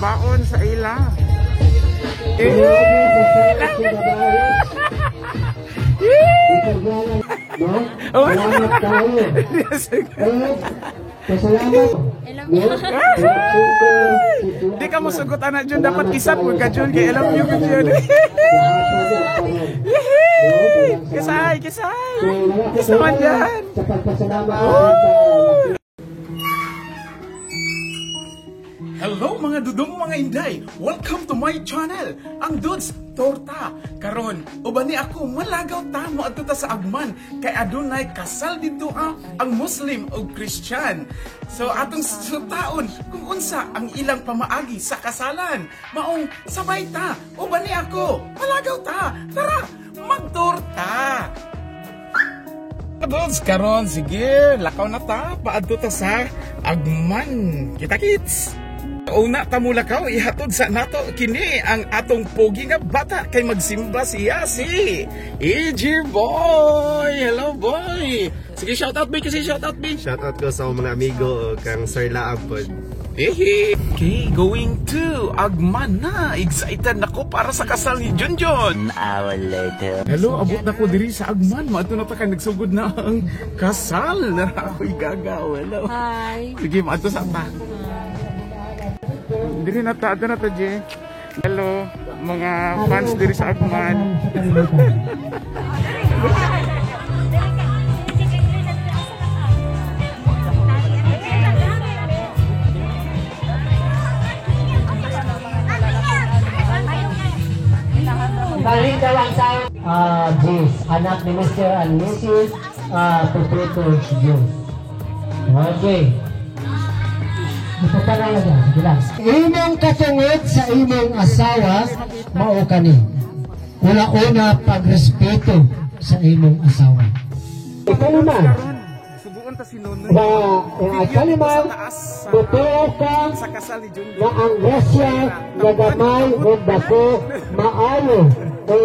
Babaon sa ila. Eh, No? Salamat tayo. Pasalamat. No? Di ka mo sugot ana Jun, dapat kisap mo ka Jun kay alam niyo ko Jun. Kisay, kisay. Kisa man dyan. Sa pagpasalamat sa Hello mga dudong mga inday! Welcome to my channel, ang Dudes Torta. Karon, uban ni ako malagaw ta mo adto ta sa Agman kay adunay kasal didto ang Muslim ug Christian. So atong sutaon kung unsa ang ilang pamaagi sa kasalan. Maong sabay ta, uban ni ako, malagaw ta. Tara, magtorta. Dudes, karon sige, lakaw na ta, paadto ta sa Agman. Kita kits. Una ta mo lakaw, ihatod sa nato kini ang atong pogi nga bata kay magsimba siya si EG Boy. Hello boy. Sige, shout out B kasi shout out B. Shoutout ko sa mga amigo o kang Sir Laab pod. Ehe. Okay, going to Agman na. Excited na ko para sa kasal ni Junjun. An hour later. Hello, abot na ko diri sa Agman. Maadto na ta kay nagsugod na ang kasal. Na ako'y gagaw. Hello. Hi. Sige, maadto sa ta. Diri na ta, adto na ta, Jay. Hello, mga fans diri sa Agman. Balik daw ang sa Jis, anak ni Mr. and Mrs. Perpetuo Jus. Okay. Ito pa lang yan. Sige lang. Imong katungod sa imong asawa, mao kani. Una-una pagrespeto sa imong asawa. Ito naman, Karon, suguon ta si Nonoy. na ang kalima, Sa taas sa, totoo ka sa kasal ni Junjun. na ang grasya nga gamay o dako maayo o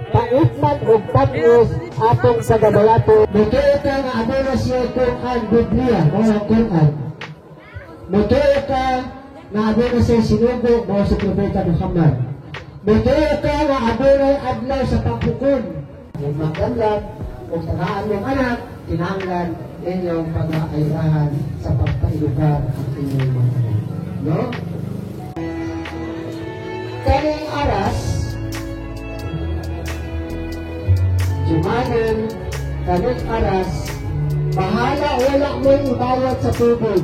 pait man o tag-os atong sagabalato. Mutuo ka nga aduna siya Quran Biblia, mao ang Quran. Mutuo ka nga aduna siya sinugo mao si Propeta Muhammad. Mutuo ka nga adunay adlaw sa pagpukon. Kung magdanlan o tagaan mong anak, kinahanglan inyong pag-aayrahan sa pagpaedukar ang inyong mga anak. No? Kaning aras, jumanan, kaning aras, bahala wala mo ibayad sa tubig.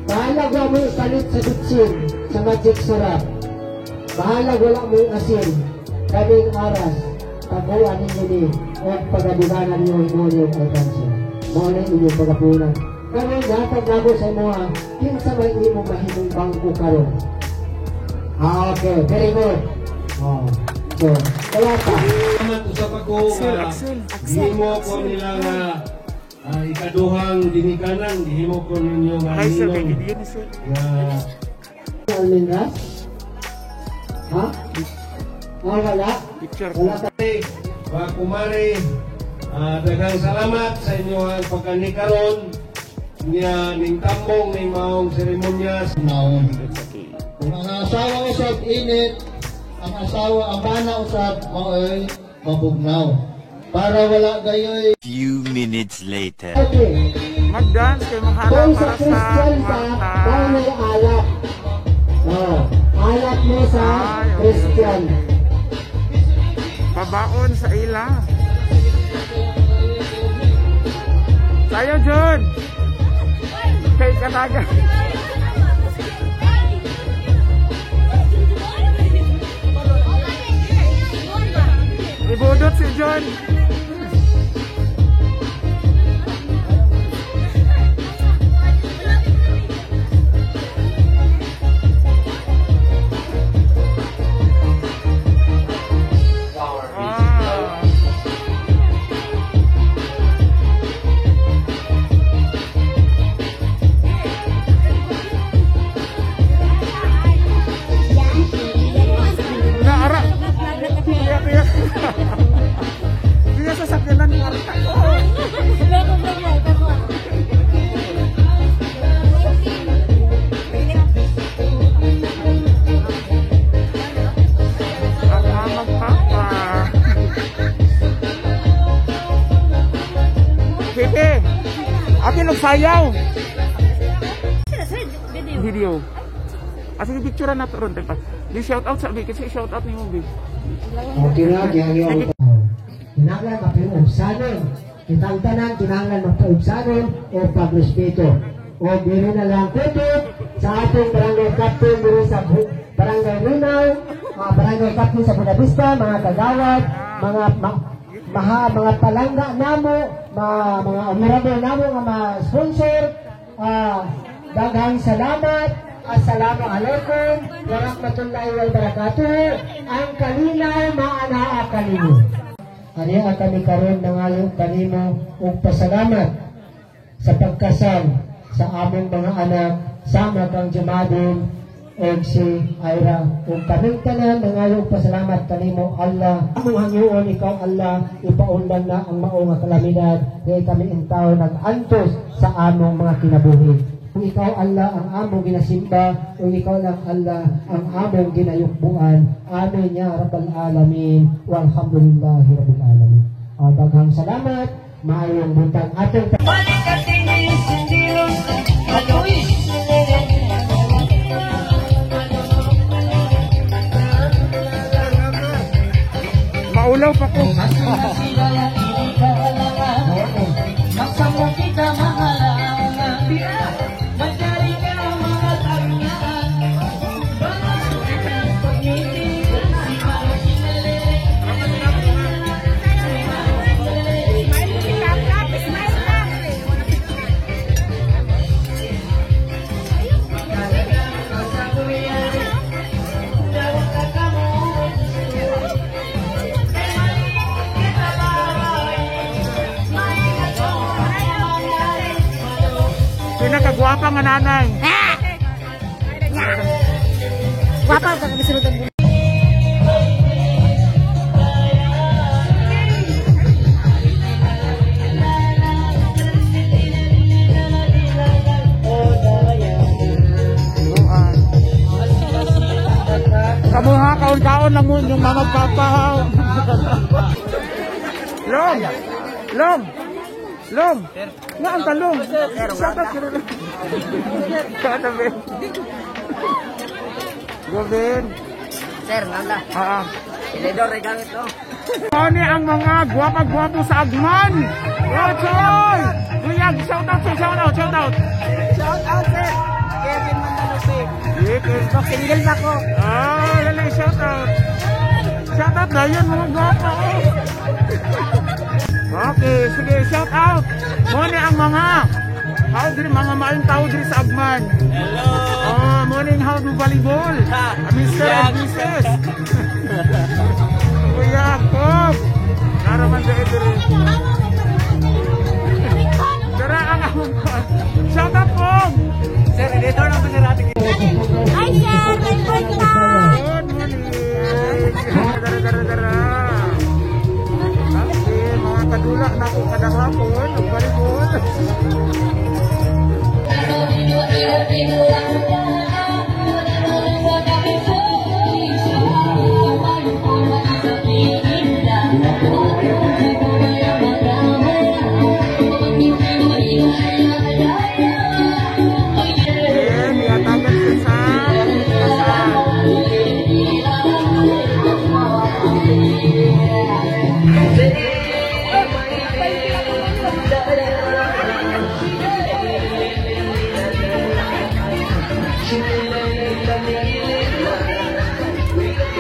Bahala wa mo ipalit sa bitsin, sa magic syrup. Bahala wala mo asin. Kaning aras, taguan ninyo ni o pagadibanan niyo himuon yung alkansya. Mao na inyong pagapunan. Karon hatag nako sa imo ha, kinsa may imong mahimong bangko karon. Ah, okay, very good. Oh. So, wala pa. Salamat usab ako Axel, nga Axel. gihimo ko nila nga ikaduhang ginikanan, gihimo ko ninyo nga Hi sir, kay ninong Gideon ni sir. nga Almendras? Ha? Ah, wala? Picture. Wala ka. Mga kumare, daghang salamat sa inyong pagkanikaron niya ning tambong ning maong seremonya. Naon. Kung ang asawa usab init, ang asawa ang bana usab maoy mabugnaw. Para wala gayoy Few minutes later. Okay. Mag-dance kay mahala Kung sa para sa Christian ka, kwarta. may alak. Oh, alak mo sa Ay, okay. Christian. Babaon sa ila. Sayo, Jun! Kay Kanaga. Ibudot si John. Ah. Na ara. Tiyak, tiyak. Apil og sayaw. Video. Asa yung picture na to ron pa. Di shout out sa bi kasi shout out nimo bi. Okay na, giangyo. Kinahanglan mapiubsanon. Kitang tanan, kinahanglan mapiubsanon o pagrespeto. O diri na lang kutob sa atong barangay captain diri sa Barangay Rinaw, mga barangay captain sa Buena Vista, mga kagawad, mga mga palangga namo, mga honorable namo nga mga sponsor, daghang salamat. Assalamu alaikum warahmatullahi wabarakatuh. Ang kalinaw maanaa kanimo. Aniya kami karon nangayo kanimo og pasalamat sa pagkasal sa among mga anak sama kang Jumadin og si Ira. Ug kaming tanan nangayo og pasalamat kanimo, Allah. Among hangyoon ikaw, Allah, ipaundang na ang mao nga kalamidad kay kami intaw nag-antos sa among mga kinabuhi. Kung ikaw, Allah, ang among ginasimba, o ikaw lang, Allah, ang among ginayukbuan. Amin ya Rabbal Alamin. Walhamdulillahi Rabbil Alamin. Daghang salamat. Maayong buntag atong Maulaw pa ko. Pinakagwapa nga nanay. Gwapa ka kabisulod ang buhay. Kamu ha, kaon-kaon lang mo yung mama papa. Long! Long! Long! Nga ang talong! Shout out kira lang. Katabi. Gobin. Sir, nanda. Ah. Tinidor ay gamit to. Ano ang mga gwapa-gwapo sa Agman? Ochoy! Kuya, shout out, shout out, shout out. Shout out, sir. Kevin Mandalupi. Yeah, Single ba ko? Ah, lalaki, shout out. Shout out na yun, mga gwapa. Okay, sige, shout out. Muna ang mga how diri mga maayong tao diri sa Agman. Hello. Oh, morning, how do volleyball? Mr. and Mrs. Kuya Pop. Naraman sa diri. Dara ang among shout out po. Sir, editor lang po sir ating. Hi, sir. May buntag. Good morning. Dara dara dara. Okay, mga kadula na ako kada hapon, og volleyball. Ayan, yatagan siya sa kasal.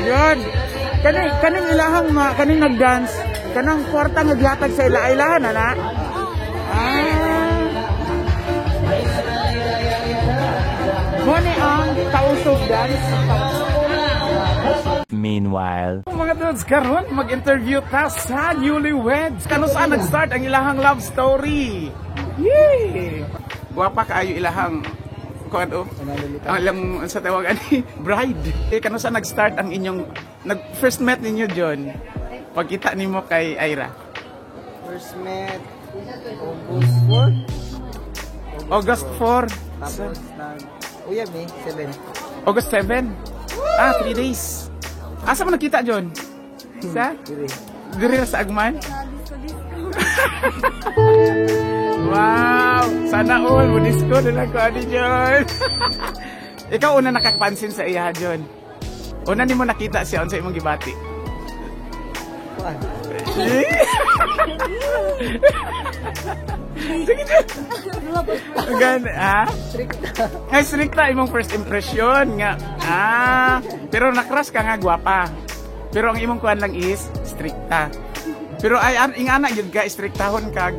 Yun. Kaning kaning ilahang ma, kaning nag-dance, kanang kwarta nga gihatag sa ila ilahan ana. Ah. Mo ni ang tausog dance. Meanwhile. Mga dudes, karon mag-interview ta sa newlyweds. Kano saan nag-start ang ilahang love story? Yay! Guwapa kaayo ilahang kuan o. Ang ilang sa tawag ani bride. Eh kano saan nag-start ang inyong nag first met ninyo, John? Pagkita nimo kay Ira. First met August 4. August 4. Tapos nag uyab ni 7. August 7. Ah, 3 days. Asa mo nakita, John? Sa? Diri. Diri sa Agman? Wow! Sana all mo disco na lang ko ani John. Ikaw una nakapansin sa iya, John. Una nimo nakita siya, unsa imong gibati? Kuan. Sige, John. Gan, ha? Ay, strikta imong first impression nga. Ah, pero na-crush ka nga gwapa. Pero ang imong kuan lang is strikta. Pero ay ingana gyud ka, striktahon kag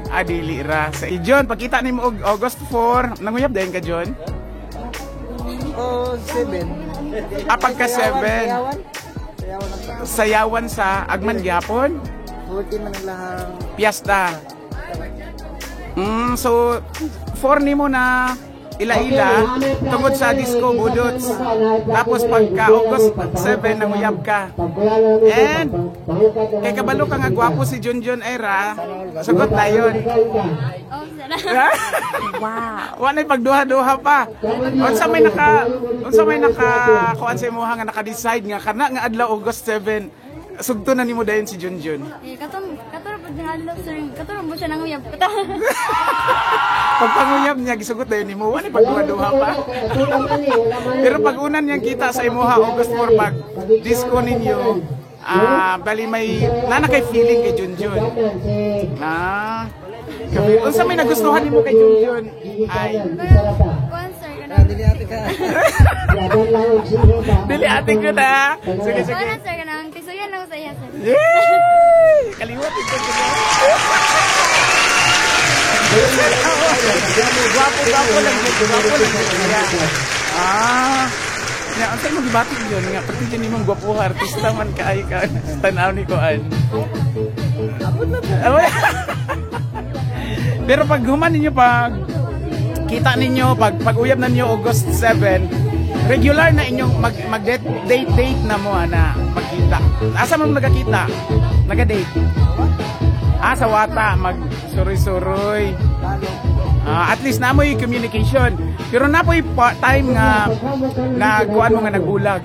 adili ra. Sa John, pagkita nimo og August 4, nanguyab dayon ka, John? Oh, 7. Ah, pagka 7. Sayawan. Sayawan ang taon. Sayawan sa Agman gyapon, 14 man ang lahang piyesta. So 4 nimo na ila-ila tungod sa disco budots. Tapos pagka August 7 nanguyab ka. And kay kabalo ka nga gwapo si Junjun Era, sugot na yun. Oh, sana. Wow. Wala pagduha-duha pa. Unsa may naka kuan sa imuha nga naka-decide nga kana nga adlaw August 7 sugto na nimo dayon si Junjun? Eh, katong katong pud nga adlaw, sir. Katong mo siya nanguyab. Kato. Pagpanguyab niya gisugot dayon nimo, wala pagduha-duha pa. Pero pag unan niyang kita sa imuha August 4 pag disco ninyo, ah, bali may nana kay feeling kay Junjun. Ah. Kabi, unsa may nagustuhan nimo kay Junjun? Ay, Kuan, sir, kanang Dili ate ka. Dili ate ko na. Sige, sige. Kuan, sir, kanang tisuyan lang sa iya, sir. Yay! Kaliwat ito. Gwapo, gwapo lang yun. Gwapo lang yun siya. Ah. Ya, ang sa'yo gibati yun nga. Pati dyan imong gwapo artista man kaay ka. Tanaw ni Kuan. Abot na po. Pero pag human ninyo, pag kita ninyo, pag pag-uyab na ninyo August 7, regular na inyong mag, mag date date date na mo ana magkita. Asa man mo nagakita? Naga-date? Ah, sa wata mag suroy-suroy. Lalo. Ah, at least na mo yung communication. Pero na po time nga na kuan mo nga nagbulag.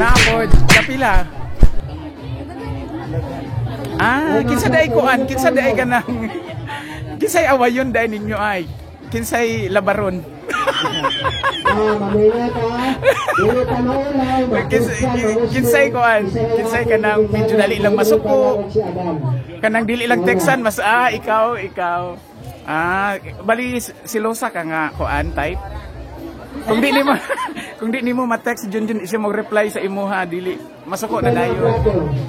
Na po, kapila. Ah, kinsa day kuan, kinsa day ka nang kinsay awayon day ninyo ay. Kinsay labaron. Kinsay kuan, kinsay ka nang medyo dali lang masuko. Kanang dili lang teksan mas ah ikaw ikaw. Ah, bali silosa ka nga kuan type. Kung di nimo ma-text Junjun siya mo reply sa imuha dili masuko na dayon.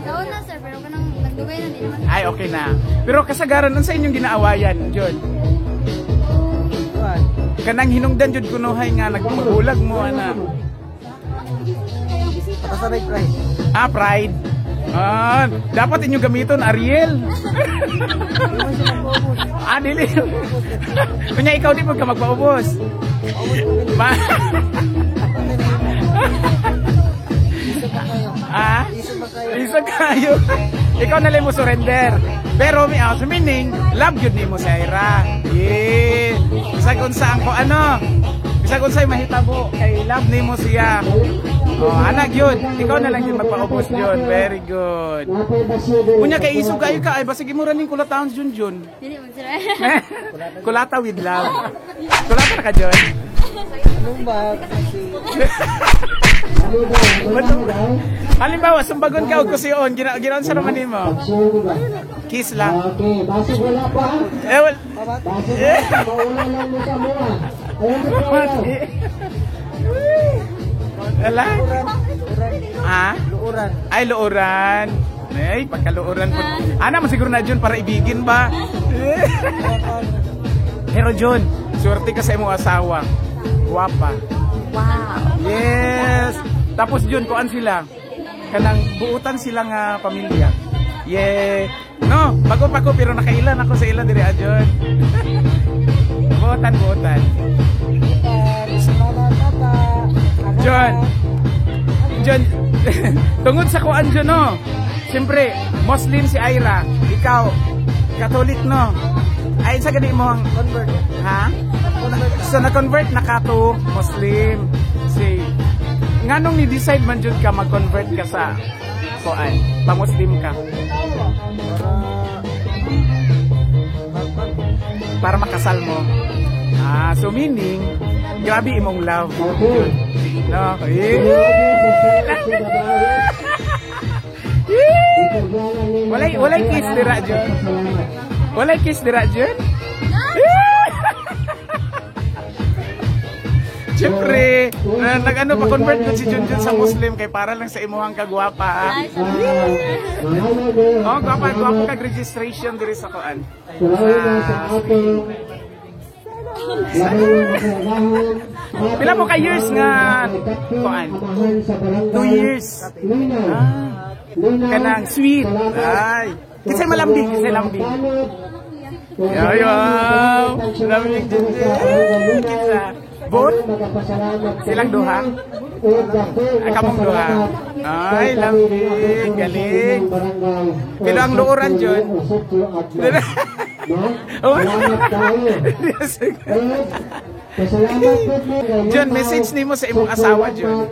Taon na, sir, pero kanang nagdugay na di naman. Ay, okay na. Pero kasagaran unsa inyong ginaawayan, Jun? Kuan. Kanang hinungdan jud kunuhay nga nagmagulag mo ana. Pasabay pride. Ah, pride. Ah, dapat inyo gamiton Ariel. Ah, dili. Kunya ikaw di pag ka magpaubos. Ma ah? Isip pa kayo. Isa kayo. Ikaw na lang mo surrender. Pero mi ah, so meaning love gyud nimo si Ira. Yeah. Bisag unsa ang ko ano? Bisag unsay mahitabo kay love nimo siya. Oh, anak yun. Ikaw na lang yun magpaubos yun. Very good. Unya kay isog kayo ka ay basig imo ra ning kulataon Jun Jun. Dili man, sir. Kulata with love. Kulata na ka, Jun. Anong ba? Kasi Halimbawa, sumbagon ka og kusion, gina ginaon sa naman nimo. Kiss lang. Okay, basig wala pa. Eh, well, Basig wala pa. Mauna lang mo sa mura. Ayun mo pa. Wala. Ha? Luuran. Ay, luuran. Ay, pagkaluuran po. Ana mo siguro na Jun para ibigin ba? Pero Jun, swerte ka sa imong asawa. Guwapa. Wow. Yes. Tapos Jun, kuan sila. Kanang buutan sila nga pamilya. Yeah. No, bago pa ko pero nakailan ako sa ila diri ah, Jun. Buutan, buutan. Mama, papa. John. John, tungod sa kuan John, no. Siyempre, Muslim si Ira, ikaw Catholic, no. Ay sa gani mo ang Convert. Ha? So na-convert na ka to Muslim. Si nganong ni decide man jud ka mag-convert ka sa kuan, pa-Muslim ka? Para magpag Para makasal mo. Ah, so meaning, grabe imong love. No? Eh, walay kiss dira, Jun. Walay kiss dira, Jun. Siyempre, na, nag-ano pa convert ko si Junjun sa Muslim kay para lang sa imuhang kagwapa. Ay, salamat. Oh, gwapa, gwapa kag registration diri sa kuan. Pila mo ka years nga kuan? 2 years. Ah, kanang sweet. Ay. Kisay malambing, kisay lambing. Yo, yo. Lambing Junjun. Kinsa? Bon? Silang duha? Ay, kamong duha. Ay, lambing. Galing. Pero ang luoran, Jun. Oh. Jun, message nimo sa imong asawa, Jun.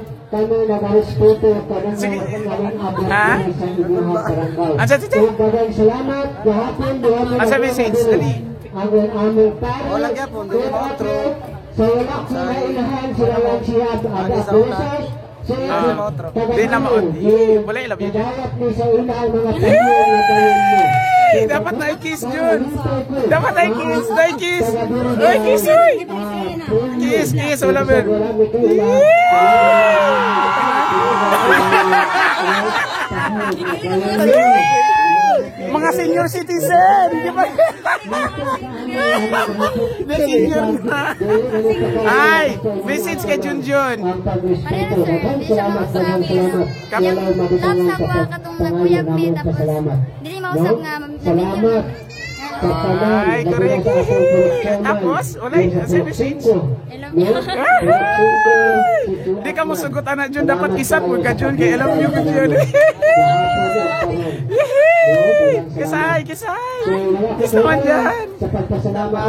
Sige. Ha? Asa, titi? Asa message? Dali. Wala gyapon, dili maotro. Ah, di na maot. Eh, wala ilab yun. Eh, dapat na i-kiss, Jun. Dapat na i-kiss, na i-kiss. Na i-kiss, uy. Kiss, kiss, wala ba? Mga senior citizen, di ba? The senior na. Ay, message kay Junjun. Pareho, sir. Hindi siya mausap. Love sa kuha katong naguyab mi tapos dili mausap nga Salamat. Ay, correct. Tapos, wala sa message. I love you. Di ka musugot ana Jun, dapat isa po ka Jun kay alam niyo ko Jun. Yehey! Kisay, kisay. Kiss naman dyan. Sa pagpasalamat.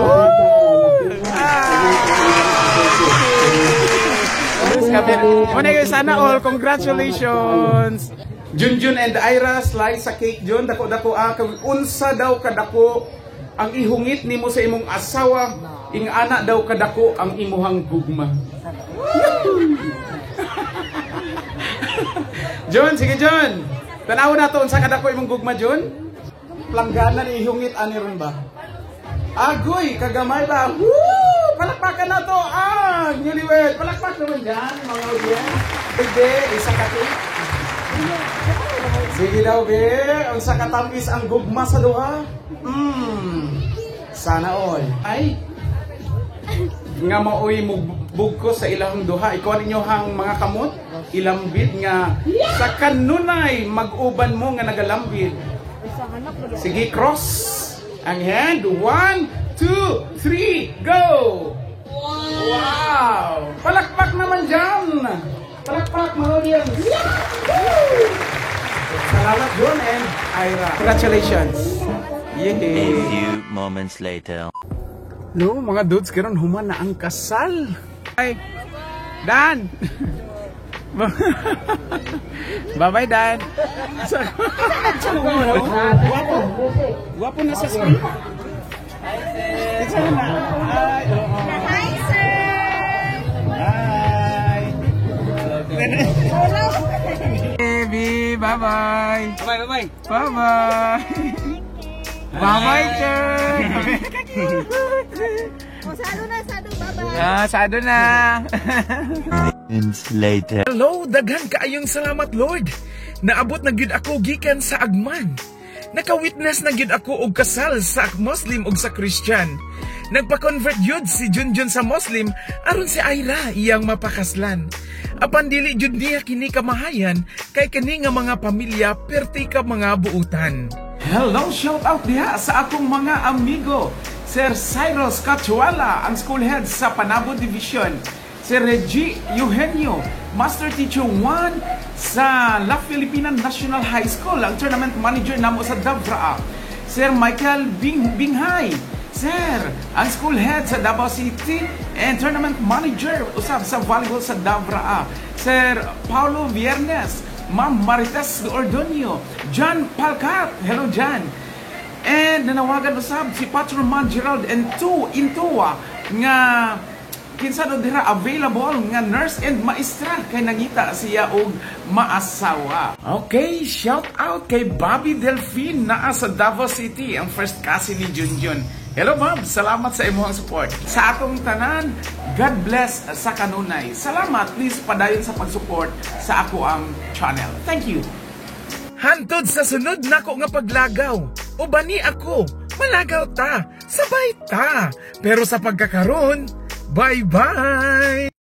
Muna sana all, congratulations! Junjun and Ira, slice sa cake Jun, dako-dako ah, unsa daw kadako ang ihungit nimo sa imong asawa, ing ana daw kadako ang imuhang gugma. Jun, sige Jun. Tanaw na to unsa kadako imong gugma Jun? Planggana ni ihungit ani ron ba? Agoy, kagamay ba? Woo! Palakpakan na to! Ah, newlywed! Palakpak naman dyan, mga audience. Bebe, isa ka cake. Sige daw, be. Unsa katamis ang gugma sa duha? Sana all. Ay, nga maoy bugko sa ilahang duha. Ikaw ninyo hang mga kamot, ilambit nga sa kanunay mag-uban mo nga nagalambit. Sige, cross ang hand. 1, 2, 3, go! Wow! Palakpak naman dyan! Palakpak mga audience! Yahoo! Salamat Jun and Ira. Congratulations! A Yay! few moments later. No, mga dudes, karon human na ang kasal. Ay, Dan! Bye-bye, Dan! Guwapo. Guwapo na sa screen. Isa na. Ay, oo. Hi, sir. Bye! Baby, bye-bye! Bye bye. Bye-bye! Bye-bye, sir! Sado na, sado. Bye-bye. Ah, sado na! Minutes later. Hello, daghan kaayong salamat Lord. Naabot na gyud ako gikan sa Agman. Naka-witness na gyud ako og kasal sa Muslim ug sa Christian. Nagpa-convert gyud si Junjun sa Muslim aron si Ira iyang mapakaslan. Apan dili gyud niya kini kamahayan kay kani nga mga pamilya perti ka mga buutan. Hello, shout out diha sa akong mga amigo. Sir Cyrus Cachuela, ang school head sa Panabo Division. Sir Reggie Eugenio, Master Teacher 1 sa La Filipina National High School, ang tournament manager namo sa Davraa. Sir Michael Binghay, Sir, ang school head sa Davao City and tournament manager usab sa volleyball sa Davraa. Sir Paulo Viernes, Ma'am Marites Ordonio, John Palcat, hello John. And nanawagan usab si Patrolman Gerald and two Intua nga kinsa do dira available nga nurse and maestra kay nangita siya og maasawa. Okay, shout out kay Bobby Delphine, naa sa Davao City, ang first cousin ni Junjun. Hello, Bob, salamat sa imong support. Sa atong tanan, God bless sa kanunay. Salamat, please padayon sa pag-support sa akoang channel. Thank you. Hantod sa sunod nako nga paglagaw. Ubani ako, malagaw ta, sabay ta. Pero sa pagkakaron, bye-bye!